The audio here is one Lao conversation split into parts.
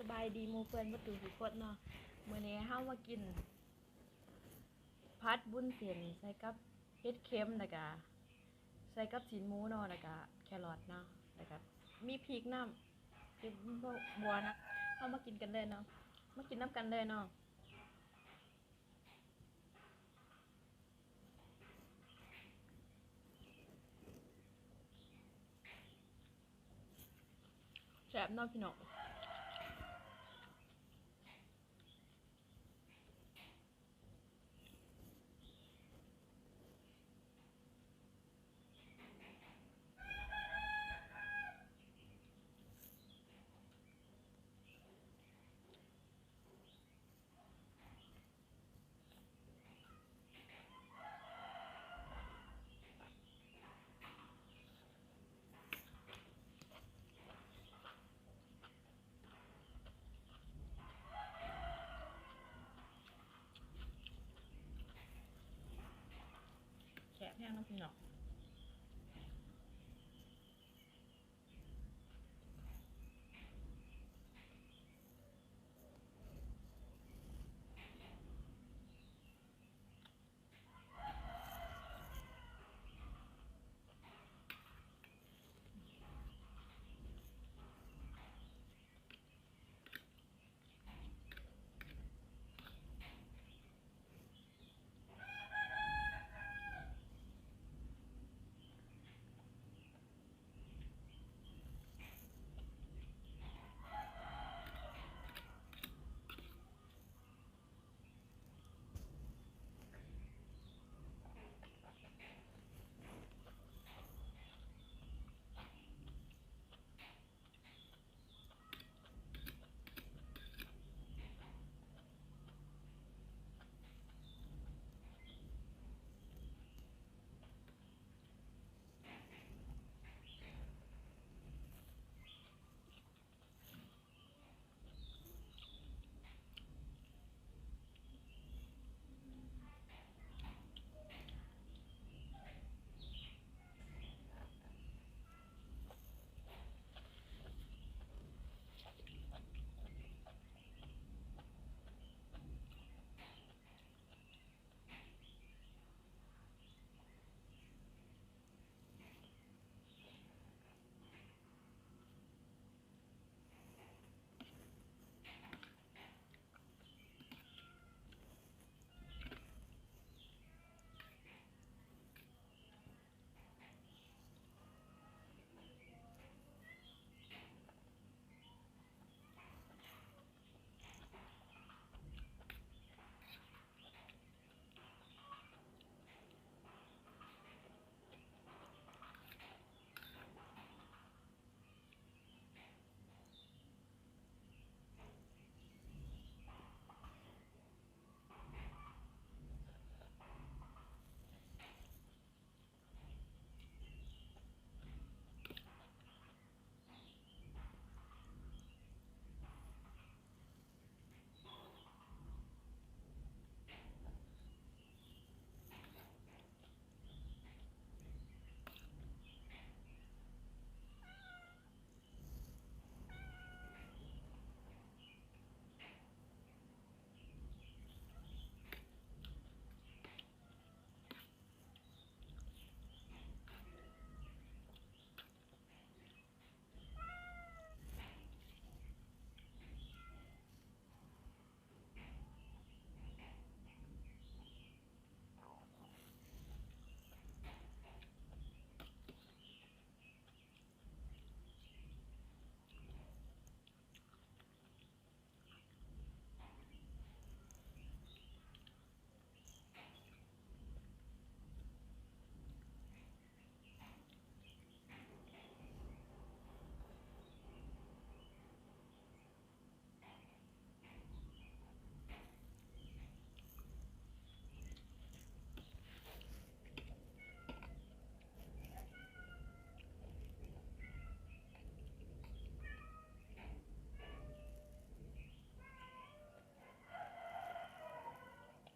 ສະບາຍດີໝູ່ເພື່ອນເບິດທຸກຄົນເນາະ. ມື້ນີ້ເຮົາມາກິນຜັດວຸ້ນເສັ້ນໃສ່ກັບເຫັດເຂັມ ແລ້ວກະໃສ່ກັບຊີ້ນໝູເນາະ ແລ້ວກະແຄຣອດເນາະ ແລ້ວກະມີພິກນຳ ເກັບບັວນຳ. ເຮົາມາກິນກັນເລີຍເນາະ ມາກິນນຳກັນເລີຍເນາະ. ແຊບເນາະພີ່ນ້ອງ. ແຊບແຮງເນາະພີ່ນ້ອງ.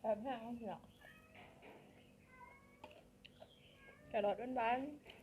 ແຊບແຮງເນາະພີ່ນ້ອງ ແຄຣອດຫວານໆ.